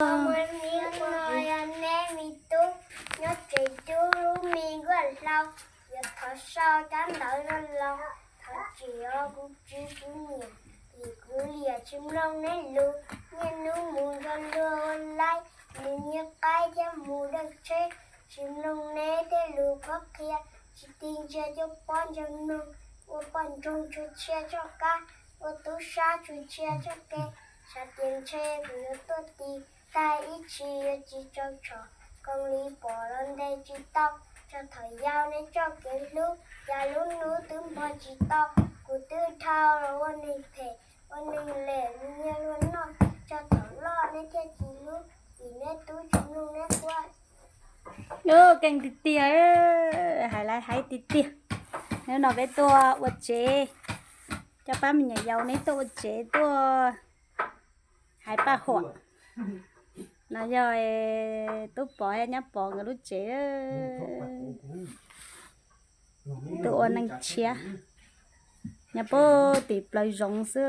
Ua li no yog neb me tub nyob tsev tub lub me nkuaj hlau, yuav thov sau kab ntawv no los thov tsim os kuv txiv kuv niam, vim kuv liam tsis mloog neb lus. Niaj hnub mus nrog luag ua laib, mus nyiag qaib thiab mus daj tsheb, tsis mloog neb tej lus qhuab qhia, tsis tig ntsia cuaj pob ntseg mloog, ua poj ntxoog tsuas ntsia txoj kab, ua tub sab tsuas ntsia txoj ke. Xav tias ntshe kuv yuav tuaj tis tag ib tsis yuav tsis tsaug tshom, koom li pom los ntes tsis tau, txog thaum yau neb txoj kev hlub, cas lub hnub twb npog tsis tau, kuv twb dhau los ua neeg phem, ua neeg lem mus nyiag luag noj, txog thaum loj neb thiaj tsis hlub, vim neb tub tsis mloog neb quaj. Keej tiag tiag, hais laiv hais tiag tiag. Hnub no peb tuaj ua tsev, coj pab me nyuam yaus neb tuaj ua tsev tuaj hais paj huam. No yog Tub Pov nyob Pov nkawd lub tsev. Tuaj ua neej tshiab, nyob puag tim plawv zoov xwb.